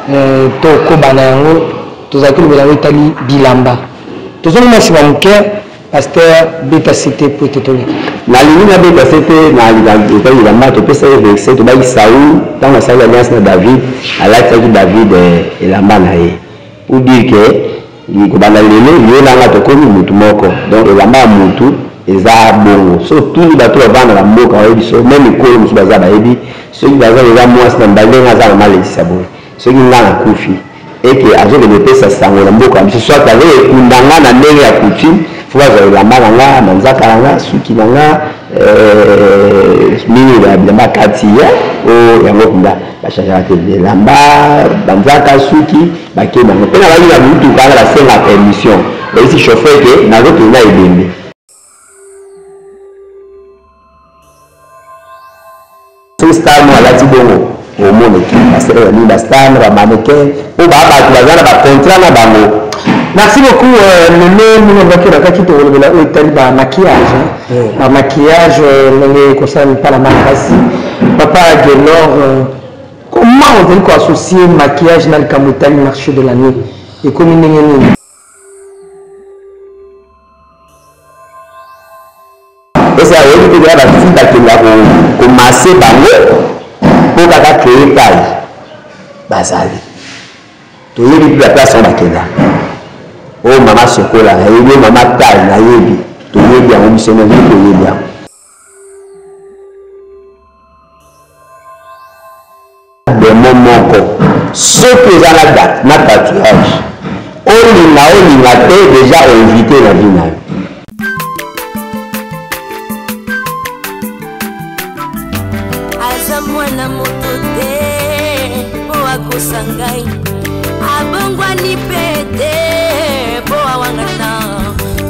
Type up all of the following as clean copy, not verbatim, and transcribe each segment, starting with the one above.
Euh, tokoba na yango tozalaki kolobela yango etali bilamba tozongi mwa nsima moke pasteur beta sete mpo ete toleka nalingi nabeta sete na etali bilamba topesaki verset tobaki saul ntango asalaki alliance na david alatisaki david eh, elamba na ye pour dire que kobanda lelo yo na nga tokomi mutu moko donc elamba ya mutu eza bongo so otuni bato bavanda na mboka bayebi so meme ekolo mosusu baza bayebi soki baza eza mwasi na mobali ndenge aza na malekisa boye soki nga nakufi eke azokende epesa sango na mboka na biso soit azoekunda nga na ndenge ya coutume fo bazwa elamba na nga manzaka na nga suki na nga eh, mingi bilamba kati ya o yango mpenza bachangeaka te elamba banzaka suki bakei bango mpe na baki na motuka wana basenga permission bayebisi chauffeur ke nazokende na ebembe soki star mo alati bongo omona eke basere ya nini bastar na bamannequin mpo baa bato baza na bacontrat na bango. Merci beaucoup, euh, Meme Mouno na kaki tokolobela oyo etali ba maquillage, hein. Ba maquillage euh, ndenge ekosala mipala makasi. Papa Guelor, euh, comment ozali koassocie maquillage na likambo etali marché de la nuit ekomi ndenge nini? Ese ayebi te kaka bafille bakenda komase bango mpo kaka créer taille bazali toyebi mpe baplace yango bakenda oyo oh, mama sokola nayebi oyo oh, mama taille nayebi toyebi yango biso nyonso toyebi yango. Demo moko soki oza na date na tatouage olinga olinga te deja oinvite na vie na yo. Aza mwana moto te mpo akosa ngai abongwani mpe te mpo awangana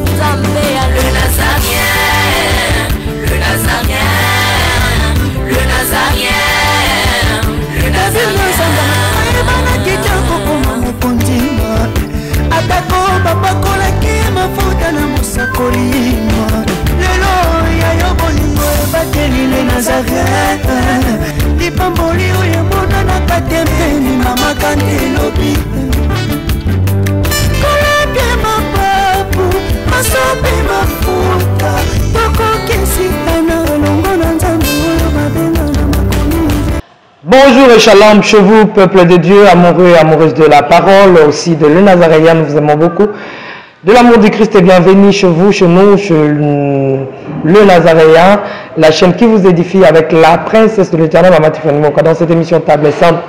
nzambe ya le nazarien le nazarien le nazarien le nazarien ayebanaki te kokoma mokonzi atako bapakolaki mafuta na mosakoli lelo ya yo bolingo ebateli le nazaret lipamboli oyo emonanaka te mpe mama kante elobi kolapia mapapu masope mafuta tokokesitana elongo na nzambe oyo babenga na makomi. Bonjour et shalom chez vous, peuple de Dieu, amoureux et amoureuses de la parole, aussi de le Nazaréen, nous vous aimons beaucoup. De l'amour du Christ et bienvenue chez vous, chez nous, chez le Nazaréen, la chaîne qui vous édifie avec la princesse de l'éternel, Maman Tiffany Moka, dans cette émission Table Sainte,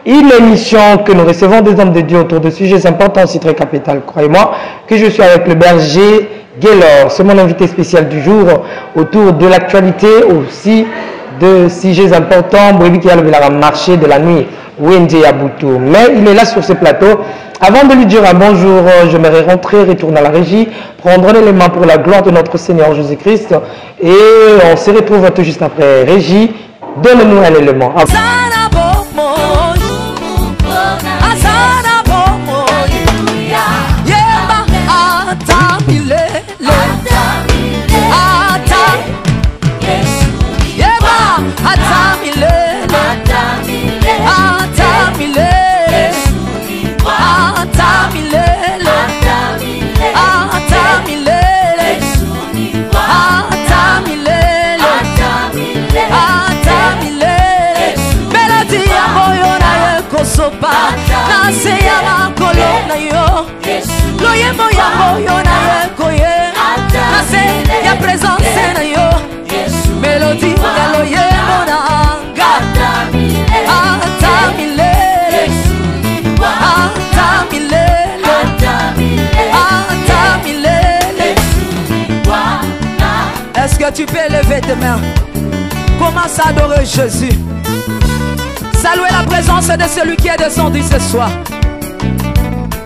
une émission que nous recevons des hommes de Dieu autour de sujets importants, aussi très capital. Croyez-moi que je suis avec le berger Gaylor, c'est mon invité spécial du jour autour de l'actualité aussi de sujets importants. Boyebi qui a le marché de la nuit, Wendy Aboutou. Mais il est là sur ce plateau. Avant de lui dire un bonjour, j'aimerais rentrer, retourner à la régie, prendre l'élément pour la gloire de notre Seigneur Jésus-Christ. Et on se retrouve tout juste après. Régie, donne-nous un élément. Kosopa na se ya makolo na yo loyembo yango yo na ye koye na se ya présence na yo melodi ya loyembo na nga ata milele ata milele ata milele. Est-ce que tu peux lever tes mains? Commence à adorer Jésus. Saluez la présence de celui qui est descendu ce soir.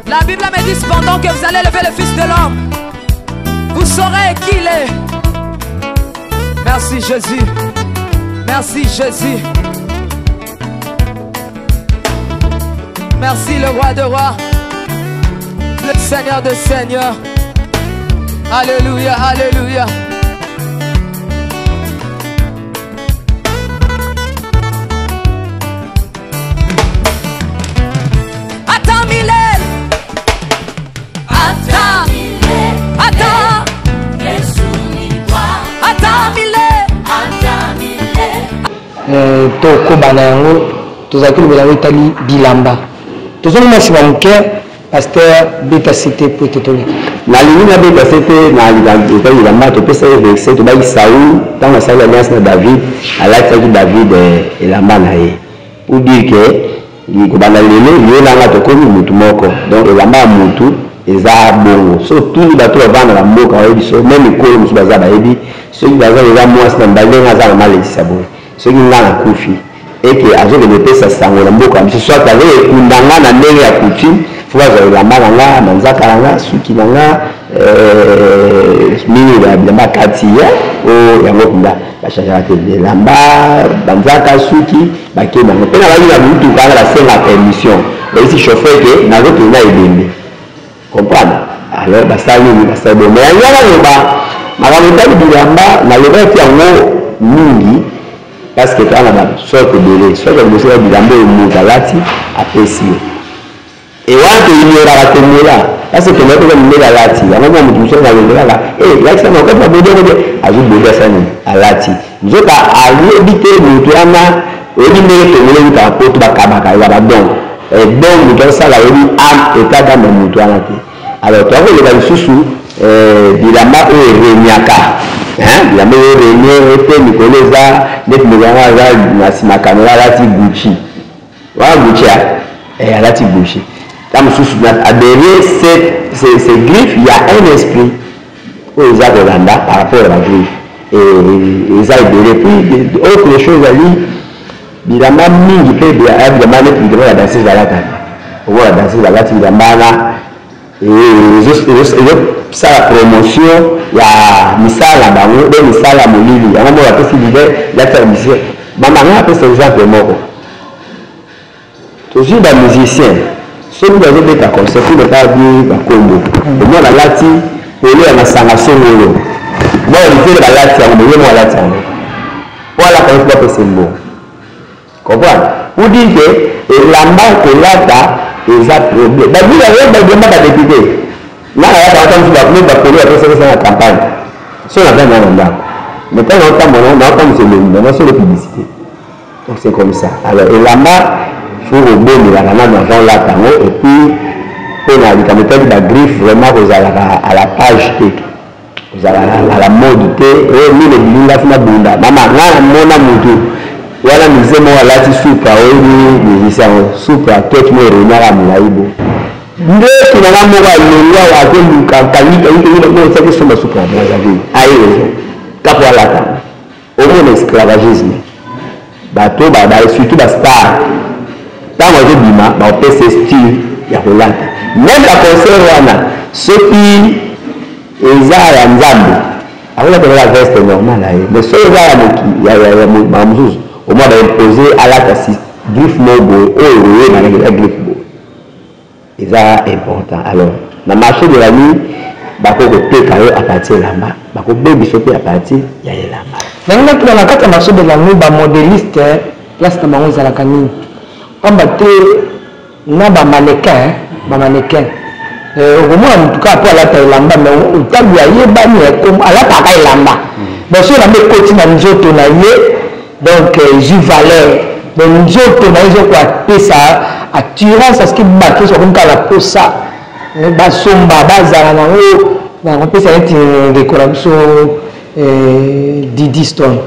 La Bible me dit cependant que vous allez lever le Fils de l'homme, vous saurez qui il est. Merci Jésus. Merci Jésus. Merci le roi des rois, le Seigneur des seigneurs. Alléluia, alléluia. euh, tokoba na yango tozalaki kolobela yango etali bilamba tozongi mwa nsima moke pasteur beta sete po ete toleka nalingi nabeta sete na etali bilamba topesa ye verset tobaki saul ntango asali alliance na david alatisaki david eh, elamba na ye pour dire que kobanda lelo yo na nga tokomi mutu moko donc elamba ya mutu eza bongo so otuni bato bavanda na mboka bayebi so meme ekolo mosusu baza bayebi soki baza eza mwasi na mobali ndenge aza na malekisa boye soki nga nakufi eke azokende pesa sango na mboka na biso soit azoekunda nga na ndenge ya coutume fo bazwa elamba na nga manzaka na nga suki na nga euh, mingi bilamba kati ya o yango mpenza bachangeaka te elamba banzaka suki bakende yango mpe nabaki na motuka wana basenga permission oyebisi chauffeur ke nazokende na ebembe comprendre alors basali nini basali bongo mais yango naloba makambo etali bilamba nalobaki yango mingi parce que toza na basorte ebele sorte ya liboso ya bilamba oyo moto alati apesi yo e wana toignoraka tomela parce que tomela toza mindele alati yango mwa moto mosusu alobelaka e lakisa na okati na bodi yango te azwi bodi asala nini alati nzoka ayebi te moto wana oyebi ndenge tomela eutaka poto bakabaka eza badon don moto asala oyebi ame etat d'ame ya moto wana te alors toya koloba lisusu bilamba oyo eregnaka bilamba oyo eregne ete mikolo eza neti ndeko yango aza na nsima kamera alati gucci wana gucci eh, alati gucci ta mosusu derrière ces griffes il y a un esprit oyo eza kolanda par rapport ya bagriffe eza ebele puis autre chose ezali bilamba mingi mpe bilamba neti bilamba ya danseuse balataka okola danseuse balati bilamba wana ezosala promotion ya misala na bango be misala ya molili yango moko apesi leader latisa musicien mama ngai apesa exemple moko tozwi ba musicien soki bazobeta concert kuna babi bakombo omona balati polo ya masanga songolo mwa litele balati yango boye mwa alati yango po alata yango bapesa mbongo comprendre pour dire que elamba kolata eza problème babila yo bilamba badepute nga nayaka ata mosusu bakomi bapolo bapesapesa na campagne so naza na ndako mais ntango naotambola naotambwisa elongi na nasolo publicité Donc c'est comme ça. Alors elamba faut kobondelaka nanu avant olata yango et puis mpo na likambo etali ba griffe vraiment kozalaka à la page te kozalaka à la mode te oyo nini ebimi nga fina bunda mama nga namona motu wana musicien moko alati supra oyebi musicien yango supra tote mo ereniaka molai bo ndeki na nga moko alongwa azoluka kangi kangi kangi etiaki somba supra brazzaville aye raison kapo alata Omona esclavagisme bato ba ba surtout ba star ntango azobima bakopesa ye style ya kolata meme ba concert wana soki eza ya nzambe akolata kaka veste normal na ye mais soki eza ya moki ya ya ya makambo mosusu omona ba impose alata si griffe moko boye oyo oyebana eza griffe boye Eza important alors na marche de la nuit bako koteka yo à partir elamba bakobebisa yo mpe à partir ya elamba. Nalingi natuna na kati ya marche de la nuit ba modeliste place na bango ezalaka nini? Pamba te na ba mannequin ba mannequin euh, okomona motu kaka mpo alata elamba mais otabi ayebani alataka elamba donc soki elamba ekoti na nzoto na ye Donc ezui valeur donc nzoto na ye ezoko apesa attirance à ce que bato nyonso bakomi kaka na posa basomba bazala nango nakopesa neti ndeko na biso eh, Didi Stone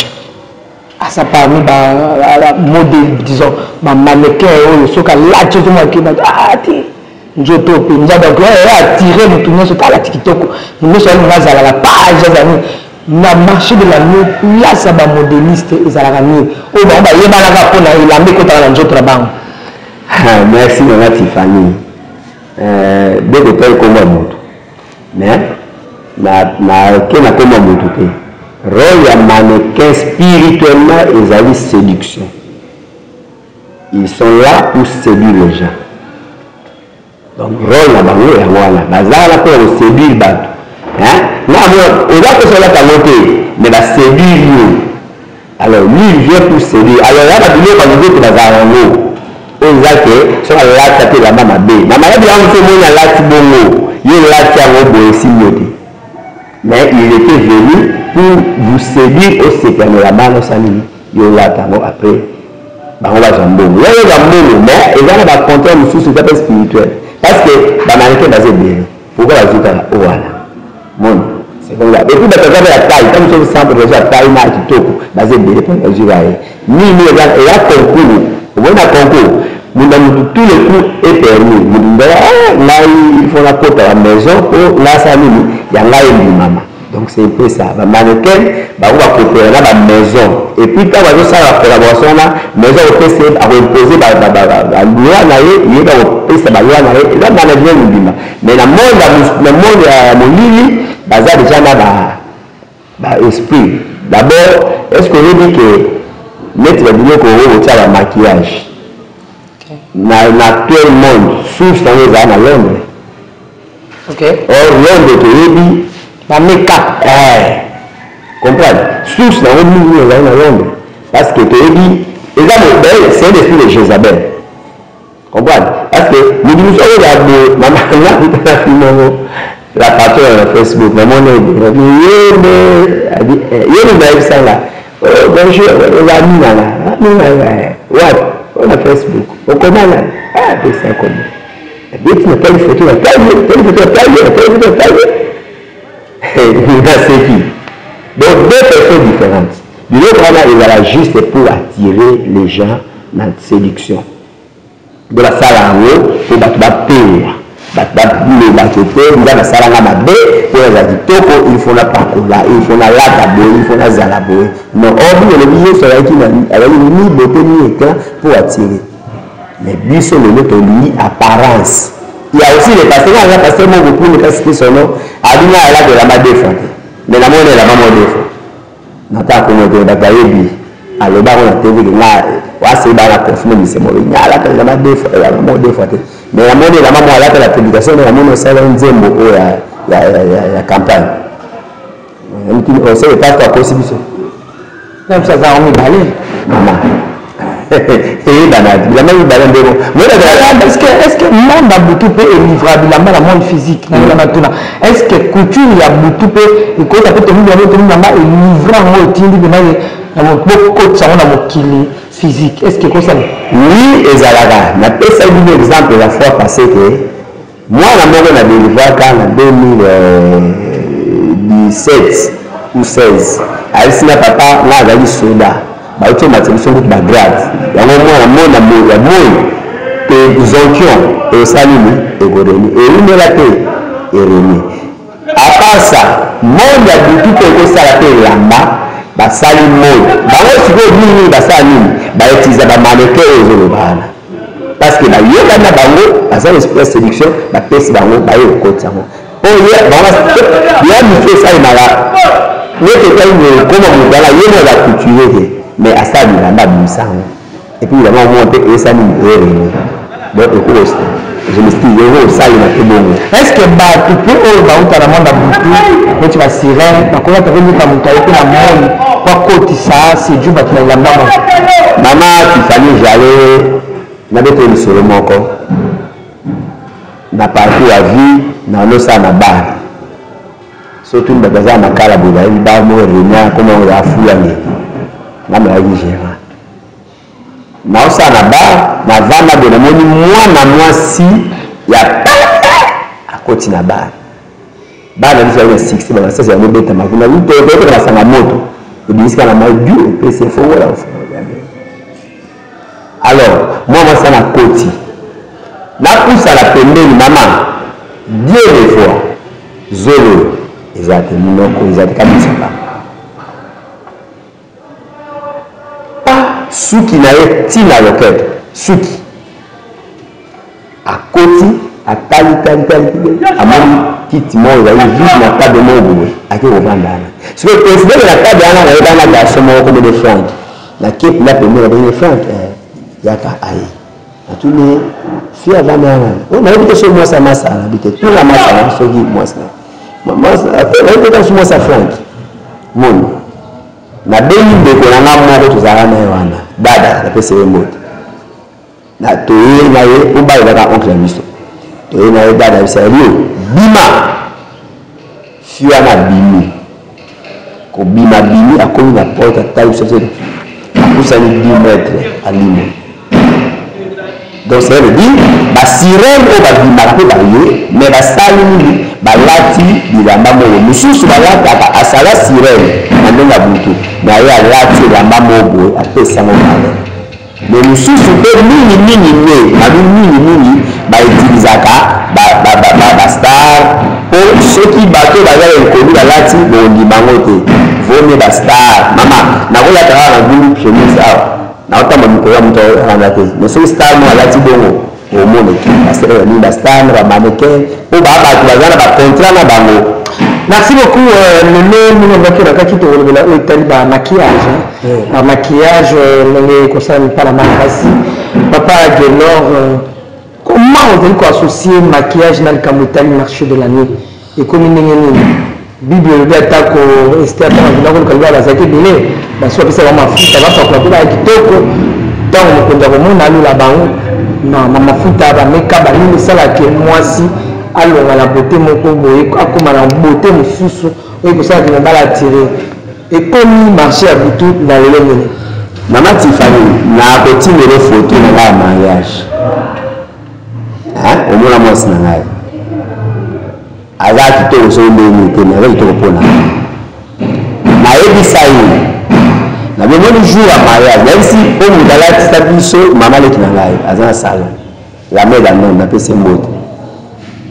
asa parmi ba modèle disons ba mannequin oyo soki alati ozomona ke bato ah te nzoto mpenza donc atire moto nyonso alati kitoko moto nyonso alinga azala na page azali na marché de la nuit place ya bamodeliste ezalaka nini oyo bango bayebanaka mpo na elamba ekotaka na nzoto na bango merci nanga tiffany euh, deke otali nkombo ya moto mais nake na nkombo ya moto te role ya mannequin spirituellement ezali séduction ils sont là pour séduire les gens Donc role na bango yango wana baza wana mpo ya koseduire bato nga amona oza mposa olata yango te mais baseduire yo alors lui il vient pour séduire alors ya babiloko ya nzoto bazala yango oyo eza ke soki alata te elamba mabe na maladi yango mosu omoni alati bongo ye olati yango boye esimbi yo te mais il était venu pour vous séduire osepela na elamba wana osala nini. Yo olata yango après bango bazwa mbongo. Yo ozwa mbongo mais eza na ba contrat mosusu eza pe spirituel parce que ba mannequin baza ebele. Pourquoi bazwi kaka oyo wana? Moni c'est comme ça. Et puis bato baza ya taille, ntango mosusu sans protection ya taille na kitoko baza ebele mpo bazwi kaka ye. Nini eza eza concours. Omoni na concours moto na moto tous les coups est permis. Moto moto ah ngai il faut nakota ba maison mpo ngai asala nini ya ngai endimama. Donc c'est un peu ça. Ba mannequin bango ba coopérer na ba maison. Et puis quand bazo sala ba collaboration wana, maison akopesa ye ako imposer ba ba ba ba loi na ye, ye pe akopesa ba loi na ye. Eza management mobimba. Mais na monde ya na monde ya molili baza déjà na ba ba esprit. D'abord, est-ce que oyebi que neti ba biloko oyo kotia ba maquillage na na actuel monde source yango ezala na Londres. Okay. Or Londres toyebi ba make-up. Eh. Comprendre? Source na yango mingi ezali na Londres parce que toyebi eza d'ailleurs c'est un esprit de Jézabel. Comprendre? Parce que mutu mosusu akoza boye mama nga kuta na film moko la patronne na Facebook namoni ye nde ye nde nayebisa nga oh, bonjour oza minana minana wapi oyo na Facebook okoma nani ah pesa kombo Abeti na tali photo na tali, tali photo na tali, na tali photo na tali. Naseki. Donc deux personnes différentes. Biloko wana ezala juste pour attirer les gens na séduction. Nde basala yango mpo bato bapewa bato baloba ke te nzambe asala nga mabe mpo nazala kitoko il faut napakola il faut nalata boye il faut nazala boye non or bible elobi yesu azalaki ni beauté ni éclat pour attirer. Mais biso lelo tolingi apparence. Il y a aussi les pasteurs, nga pasteur moko pour ne pas citer son nom, abi nga alata elamba deux fois te. Mais na moni elamba moko deux fois. Nata komo te bato bayebi. Aloba ngo na TV ke nga wasi ba na confirmer mise moko. Nga alata elamba deux fois, elamba moko deux fois te. Mais na moni elamba moko alata la publication na moni osala nzembo oyo ya ya ya ya campagne. Osele pasteur akosi biso. Na biso aza mibale. Mama. Eyebana bilamba mibale ndeko. Est-ce que monde ya butu mpe elivra bilamba na monde physique na bilamba tuna est-ce que couture ya butu mpe ekota mpe tomi bilamba tomi bilamba elivra yango etindi mpena bokotisa yango na mokili physique est-ce que ekosala? Oui, ezalaka. Napesaki bino exemple la fois passée que Mwana moko na delivraka na 2017 ou 16 ayebisi nga papa nga azalaki soda bauti omatisa biso kutu ba grade yango mwana moi na moi ya moi te zonction ekosala nini ekoreni ewumela te ereni apart ça monde ya butu mpe ekosala mpe elamba basali moi bango sikoyo mingi mingi basala nini bautiliza bamaneke oyo ezoloba wana Parce que bayokani na bango, baza na esprit ya seduction, bapesi bango baye kokotisa yango. Po ye bango ya misu esalemaka neti etali boye okoma moto wana ye moko aza couturier te mais asala bilamba abimisa yango et puis bilamba yango mpe eyesani erene donc ekoko je m'excuse ekoki kosalema mpe bongo. Est ce que bato mpe oyo bauta na monde ya butu neti ba sirène bakolata mpe neti moto aye mpe na moi po akotisa seduire bato na elamba moko? Mama Tiffany Jale nabeta yo lisolo moko na parcours ya vie na nosala na bar soki tuni bato baza na makala boye bayebi bar moko renia koma yango ya fuyange nga nazalaki gérant naosala na bar navanda boye namoni mwana mwasi ya pembe akoti na bar bana biso bazali na succès ba masasi yango ebetama kuna toyokaka masanga moto ebimisi kaka na mai du opesi efongola ofongola alors mwa mwasi wana akoti napusana pembeni mama dieu de fois zolo eza te monoko eza te kabisa pa pa suki na ye ntina loketo suki Akoti, atali tali tali, amoni kiti moko ezali vide na table moko boye, ake kovanda wana. Sikoyo coïncidence na table wana nayebani na garçon moko kombo nde Frank. Nake kuna pembeni nabengi ye Frank, eh, yaka aye. Natuni ye, fille avanda wana nani? Oh, nayebi te soki mwasi ya Masala, nayebi te. Tuna Masala soki mwasi na ye. Nayebi te soki mwasi ya Frank. Moni. Nabengi ndeko na nga moko tozalaka na ye wana, Dada, napesi ye mbote. Na toye na ye po ba ezaka oncle na biso. Toye na ye dada bisa Rio bima. Fille wana abimi. Kobima abimi akomi na porte atali biso biso. Apusani 10 mètres alimo. Donc cela veut dire ba sirène oyo babimaka mpe baye, mais basali nini? Balati bilamba moko mosusu balataka, asala sirène na ndenge ya butu, mais aye alati elamba moko boye apesi yango valeur. Mais mosusu mpe mingi mingi nde babi mingi mingi ba utilisaka ba ba ba ba, ba star mpo soki bato baza inconnu balati bokondima yango te. Vaut mieux ba star. Mama nakolata kaka na gulu chemise awa naotamba mikolo ya moto alanda te, mais soki star moko alati bongo omona eke basala ya nini, ba star na ba mannequin mpo ba bato baza na ba contrat na bango. Merci beaucoup Meme ndenge olobaki olakaki tokolobela oyo etali ba maquillage hein. Ba maquillage ndenge ekosala mipala bana basi. Papa Guelor comment ozali ko associer maquillage na likambo etali marché de la nuit ekomi ndenge nini? Bible elobi atako Esther ntango akenda koluka libala bazalaki ebele, basi bapesa bango mafuta bapakola mpo baya kitoko, ntango mokonzi akomona alula bango na mafuta bameka banini esalaka mwasi alonga na beauté moko boye akoma na beauté mosusu oyo ekosalaka mobali atire. Ekomi marché ya butu na lelo nini? Mama Tiffany, nakotindela photo na ngai ya mariage. Hein? Omona mwasi na ngai. Aza kitoko soki ndenge nini te, mais aza kitoko mpo na ngai. Nayebisa ye nabomoni jour ya mariage, nayebisi mpo moto alatisa biso mama leki na ngai aza na salon la mère d'Anon, napesi ye mbote.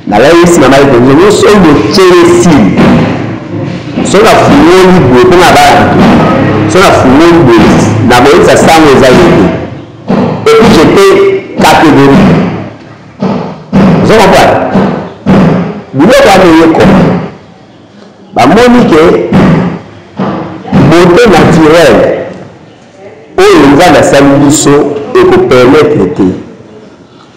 Nalayisi mama leki na biso nyonso oyo botyele sili soki nafungoli boye mpo na bana soki nafungoli boye nakoyebisa sango eza ye te. Et puis j'étais catégorique. Ozo comprendre? Biloko wana eye koma. Bamoni ke beauté naturelle oyo Nzambe asali biso ekopermettre te.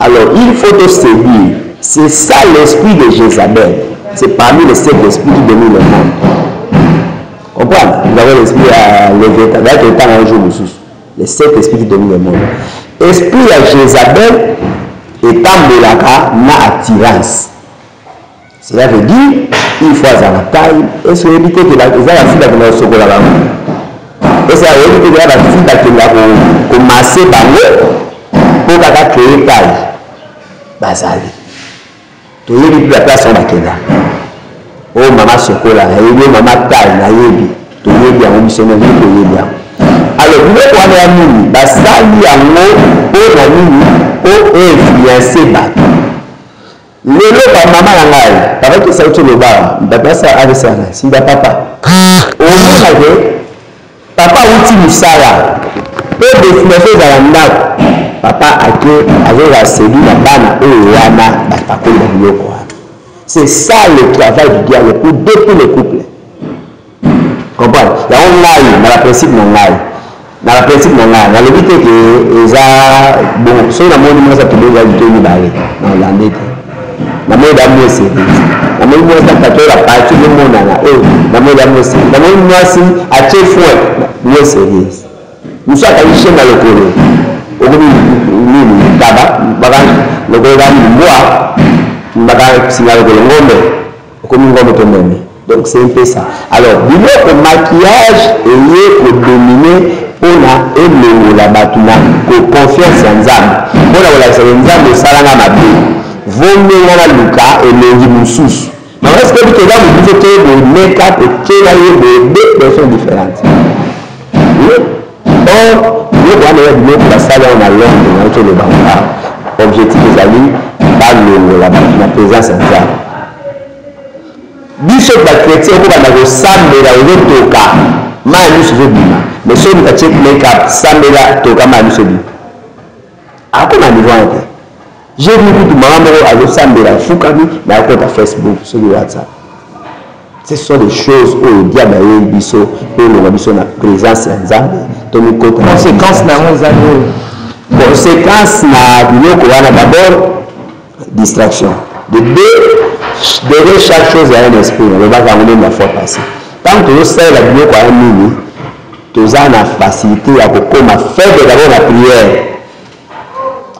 Alors il faut to séduire. C'est ça l'esprit de Jézabel. C'est parmi les sept esprits qui dominent le monde. Comprendre? Nous avons l'esprit ya Léviathan. D'ailleurs, totanga un jour mosusu. Les sept esprits qui dominent le monde. Esprit ya Jézabel etambolaka na attirance. Cela veut dire il faut azala taille. Est-ce que oyebi te ke eza ba filles bakenda kosokola bango? Est-ce que oyebi te ke eza ba filles bakenda komase bango mpo kaka créer taille? Bazali. Toyebi mpe ba place yango bakenda. Oyo mama sokola nayebi, oyo mama taille nayebi. Toyebi yango biso nyonso toyebi yango. Alors biloko wana ya nini basali yango mpo na nini? Mpo influencer bato. Lelo ba mama na ngai papa kisa uti oloba awa bato basala avc wana sida papa omona ke papa awuti mosala mpo destination ezala ndako papa ake azozala séduit na bana oyo wana bapakoli ba biloko wana. C'est ça le travail du diable pour détruire les couples. Comprendre? Yango ngai na ba principe na ngai na ba principe na ngai nalobi te ke eza bon soki namoni mwasi atobeli eza litoyi mibale na olande te namoni da mwasi namoni mwasi apatola parti emonana oyo namoni da mwasi namoni mwasi atie foin mwe serieuse mosusu akangi chaine na lokolo okomi nini taba baka lokolo eza mbwa baka singa lokolo ngombe okomi ngombe to meme. Donc c'est un peu ça. Alors biloko maquillage eye ko dominer pona elongola batu na ko confiance ya Nzambe. Pona kolakisa ke Nzambe osala nga mabe. Vaut mieux nga naluka elongi mosusu. Mais est-ce que toza mobutu oke boye make up okela ye boye deux personnes différentes. Or biloko wana eza biloko basali yango na Londres nauti oloba yango awa. Objectif ezali balongola batu na presence ya Nzambe. Biso ba chretien okobanda kosambela ozo toka mayi ya miso ezo bima mais soki moto atie make up sambela toka mayi ya miso ebima akoma niveau wana te. J'ai vu kutu mama moko azosambela afukami mais akota Facebook soki WhatsApp. Ce sont des choses oyo diable ayei biso mpe elonga biso na présence ya Nzambe tomikota. Conséquence na yango eza nini? Conséquence na biloko wana d'abord distraction de deux derrière chaque chose ya un esprit nalobaka yango meme la fois passée ntango tozosalela biloko ya nini toza na facilité ya kokoma faible d'abord na prière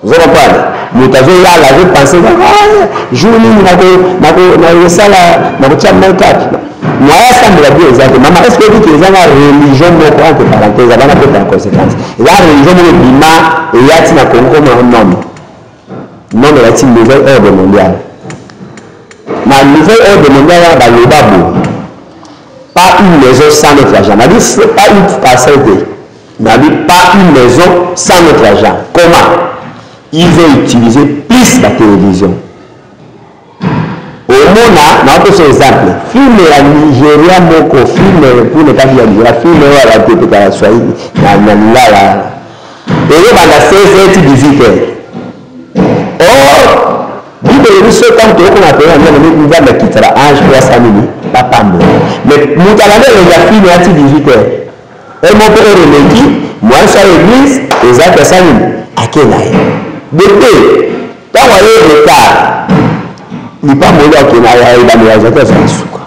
ozo comprendre moto azolala azopense kaka ah, jour nini nakosala nakotia makeup. Moyen asambela bien eza te. Mama, est ce que oyebi ke eza na religion moko, entre parenthèse, abana kota na conséquence, eza na religion moko ebima eya ti na Congo comme un homme nom elati nouvel ordre mondial. Na nouvel ordre mondial wana baloba boye, pas une maison sans notre argent. Nabi pas une parcelle te, nabi pas une maison sans notre argent. Comment ils ont utilisé plus la télévision? Omona, naopesa exemple, film ya Nigeria moko, film pour ne pas dire Nigeria, film oyo ya batepeta na Swahili na lingala wana ezobanda 16h ti 18h. Or Bible elobi soki ntango tokokoma pene na Nzambe, nde Nzambe akitisa ba ange mpo asala nini? Bapambola. Mais moto alandi elongi ya film ya ti 18h, heure moko mpe heure eleki, moyen so aya eglise eza te, asala nini? Ake na ye. De deux, ntango aye retard, lipamboli akende ayebandela aza te, azala suka.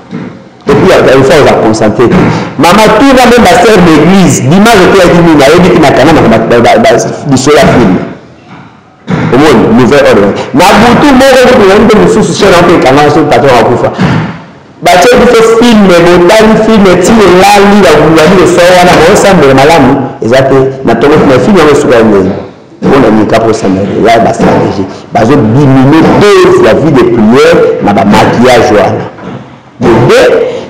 Et puis il faut oza concentré te. Mama tuna meme ba sœur d'église, dimanche oteyaki nini, ayebi te na kana lisolo ya film. Omoni nouvel ordre na butu moko kutu na mpe mosusu chaîne yango mpe ekangama soki patron akufa, batie biso film, botali film ti elali, babi kosala wana bosambela malamu eza te na tongo na film yango esuka ya ndenge mpona nini kaka osambela eza ba stratégie bazo diminuer dose ya vie de prière na ba maquillage wana de deux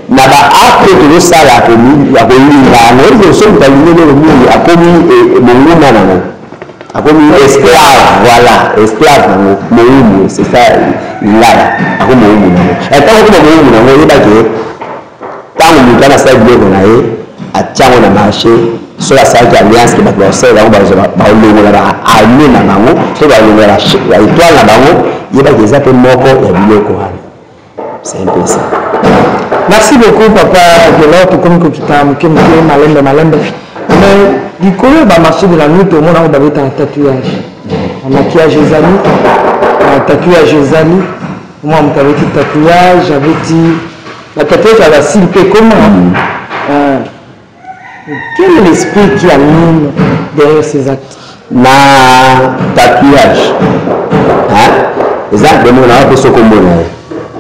na ba acte tozosala ya kolinga yango. Oyebi soki moto alingi eloko mingi, akomi monguna nango, akomi esclave. Voilà, esclave nango, mowumbu, c'est ça lingala, akomi mowumbu nango. Ntango okoma mowumbu nango, oyebake ntango moto wana asala biloko na ye, atia yango na marché, soki asalaki alliance ke bato bakosalela yango, balongola ba arme na bango, soki balongola ba étoile na bango, yebaki eza mpe moko ya biloko wana. C'est un peu ça. Merci beaucoup papa Gelor, tokomi kokita moke moke, malembe malembe. Mais likolo ya bamarché de la nuit, tomona oyo babetaka tatouage, maquillage ezali, tatouage ezali, mwa moto abeti tatouage, abeti batatouage ya basile mpe ekoma. Quel est l'esprit qui anime derrière ces actes? Na tatouage, hein? Eza demo na wapi soko omona ye,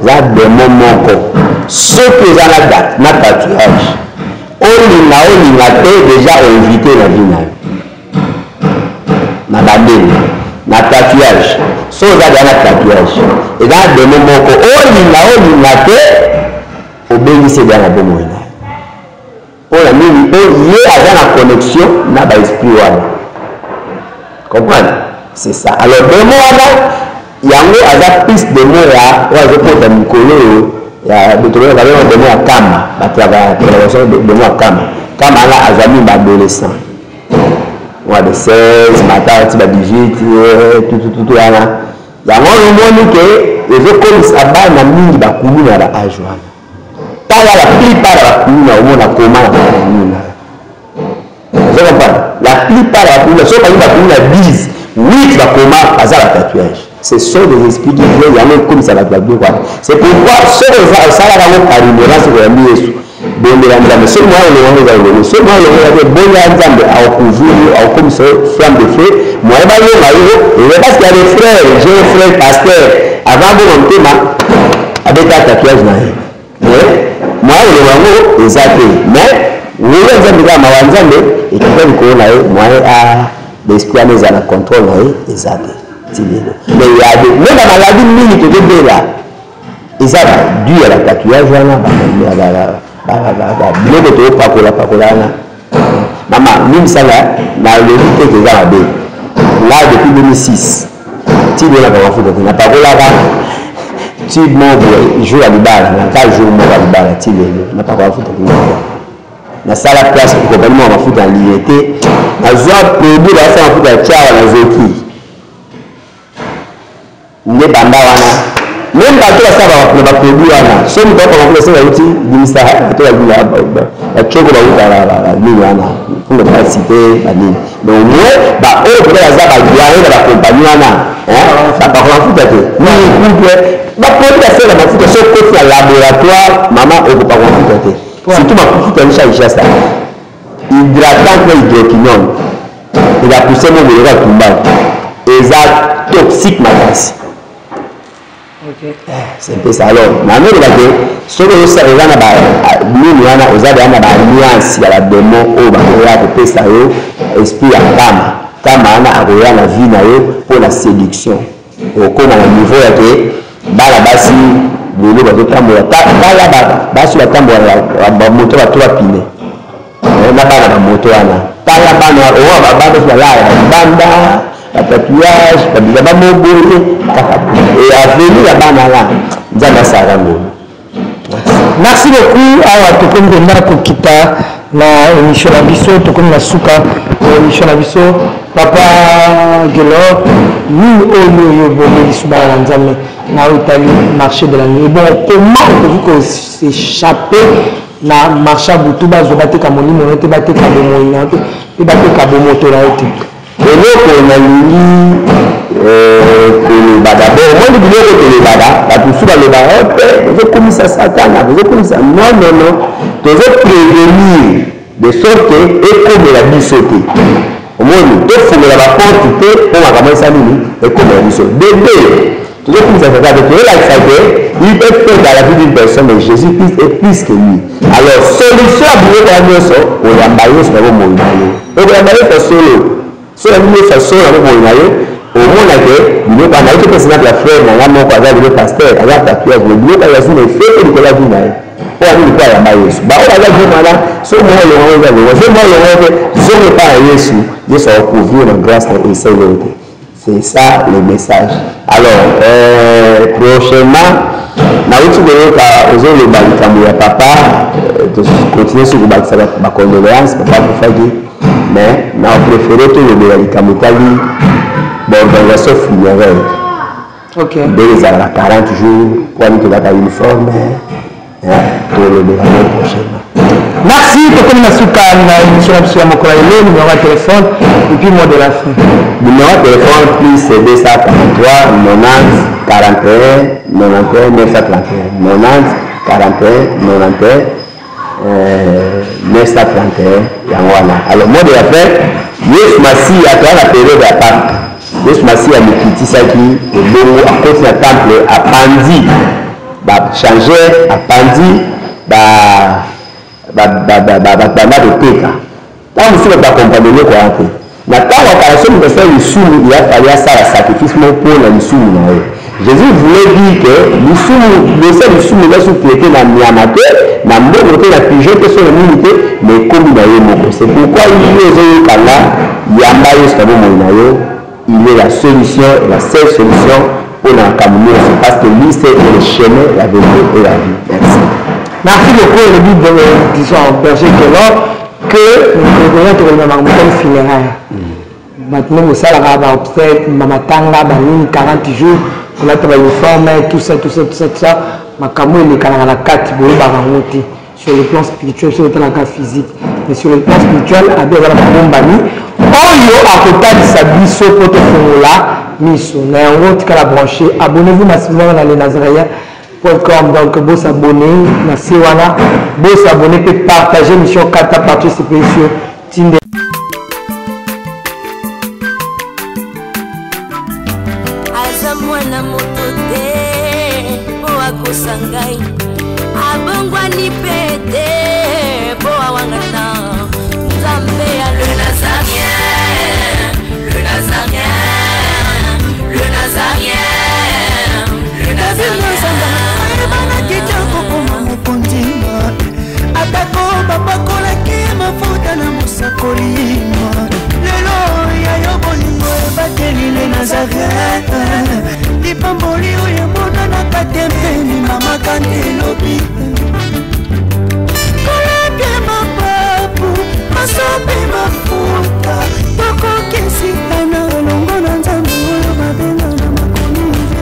eza demo moko. Soki oza na date na tatouage, olinga olinga te, déjà oinvite na vie na yo na bandeli na tatouage. Soki oza deja na tatouage, eza na demo moko, olinga olinga te, obengisi deja na bomoi na yo. Mpo na nini? Mpo ye aza na connexion na ba esprit wana, comprendre? C'est ça. Alors demo wana yango aza plus demo ya oyo azokota mikolo oyo ya tobengaka babenga demo ya kama, batravaillation demo ya kama. Kama wana azwa mingi ba adolescent mwa de 16 mata ti ba 18, tutututu wana. Yango wana omoni ke ezokomisa bana mingi bakuluna ya ba age wana. Tala la plupart ya bakuluna omona koma na bakuluna, ozo comprendre? La plupart ya bakuluna, soki balingi bakuluna 10, 8 bakoma baza ba tatouage. Ce sont des esprits qui viennent, yango ekomisa bato babiloko wana. C'est pourquoi soki osalaka yango par ignorance, koyambi Yesu, bondela Nzambe. Soki mwa elongo yango eza elongo, soki mwa elongo eza te, bondela Nzambe akocouvrir yo, akokomisa yo flamme de feu, moyen balonga yo eza. Parce qu'il y a des frères, j'ai un frère pasteur, avant bongo motema abeta tatouage na ye, mais moyen koloba yango eza te. Mais ngolu ya Nzambe, kaka mawa ya Nzambe ekita likolo na ye, moyen a l'esprit wana eza na contrôle na ye eza te ti lelo. Mais ya de me bamaladi mingi tozobela eza du ya batatouage wana, biloko tozopakola pakola wana. Mama limbisanga, nalobi te ke eza mabe. Nga depuis 2006 ti lelo napaka mafuta te, napakolaka tube moko boye jour ya libala na ka jour moko ya libala, ti lelo napakola mafuta te. Nasala place kompani moko ya mafuta na liye te, nazwa produit basala mafuta ya tiawa, nazoki nde banda wana. Meme bato basala na baproduit wana, soki moto akoma kuna, soki bauti bimisa, bato bacoko bauta nini wana mpona basite banini. Mais au moins baoyo peut-être baza badoyen na bakompagnie wana, bapakola mafuta te mingi. Couple baproduit basala mafuta, soki okoti na laboratoire, mama, okopakola mafuta te, surtout mafuta ya Kinshasa hydratant na hydroquinone, eza pousse mo boye kaka tumbaku, eza toxique makasi. C'est un peu ça. Alors, nanoloba ke soki ozosala eza na nini wana, oza deya na baalliance ya bademo oyo bakoya kopesa yo esprit ya kama kama wana, akoya na vie na yo mpo na séduction. Okóma na niveau ya ke bana basi lelo bazotambola, tala basi batambola bamoto bato bapine na bana bamoto wana, tala bana oyo bana oyo balala balibanda, batatouage, babila bamoboye kaka e avenir ya bana wana. Nzambe asalaka ngolu. Merci beaucoup. Awa tokomi mpenza kokita na émission na biso, tokomi na suka ya émission na biso. Papa Gelor, nini oyo oyo bomeli bana na Nzambe na oyo etali marché de la nuit? Bon, comment okoki kos'échapper na marché ya butu, bazwa bateka molimo na yo te, bateka bomoi na yo te, mpe bateka bomoto na yo te? Eloko nalingi koloba d'abord, omoni biloko tolobaka, bato mosusu balobaka mpe tozokumisa Satana, tozokumisa. Non, non, non, tozoprévenir de sorte ekomela biso te. Omoni, tofungola baporte te mpo makambo esa nini ekomela biso. De tozokumisa Satan te, toyolakisa ke il peut faire dans la vie d'une personne, mais Jésus Christ est plus que lui. Alors solution ya biloko ya nyonso, koyamba Yesu na bomoi na yo. Okoyamba Yesu ya solo, so yangi Yesu ya solo na bomoi na yo, omona ke biloko wana nayoki. Mpe exemple ya frère na nga moko, aza lelo pasteur, aza tatouage, mais biloko ya zuna efete likolo ya vie na ye. Mpo ani likolo ayamba Yesu. Baoyo baza vie wana, so mwa olongo eza longo, so mwa olongo te, zongo epai ya Yesu. Yesu akocouvrir na grâce na esali oyo te. C'est ça le message. Alors prochainement, nauti koyoka ozoloba likambo ya papa, tocontinue soki kobakisa bacondoléance, papa akufaki, mais na préféré tolobela likambo etali baorganisation funéraire. Ndenge ezalaka 40 jours, po ani tolaka uniforme, tolobela yango prochainement. Merci. Tokomi na suka na émission na biso ya mokolo ya lelo. Numéro ya téléphone et puis mot de la fin. Numéro ya téléphone, plus 243 90 41 91 931, 90 41 91 931, yango wana. Alors, mot de la fin, Yesu Masiya, toza na période ya Pâque. Yesu Masiya amikitisaki ebongo akoti na temple, apandi bachangeur, apandi bato banda koteka. Ntango mosusu bato bakomprendre eloko wana te. Na ntango ya kala, soki moto asala lisumu, ya fali asala sacrifice moko mpo na lisumu na ye. Jésus voulait dire que lisumu, dossier ya lisumu eza su traité na nyama te, na mbongo te, na pigeon te, so na nini te, mais ekomi na ye moko. C'est pourquoi yo ozoyokanga, yamba Yesu na bomoi na yo. Il est la solution et la seule solution pour na makambo nyonso, parce que lui, c'est le chemin, la vérité et la vie. Merci. Merci beaucoup. Elobi, disons, berger Kelor, que tokoya tokolima makambo comme funéraire. Bato ndenge osalaka baobsèque, bamatanga, banini, 40 jours, kolata bauniforme, tout ça, tout ça, tout ça, tout ça, makambo elekanaka na kati, boyebaka yango te. Sur le plan spirituel, soki otalaka physique, mais sur le plan spirituel, abi aza na babombami oyo akotalisa biso mpo tofongola miso na yango. Tikala branché, abonnez-vous massivement na lenazaréen.com. Donc bosabonner na se wana, bosabonner mpe partager mission kata partout sepeli sur tinde. Aza mwana moto te mpo akosa ngai, abongwani mpe te mpo awangana. Nzambe ya le Nazarien.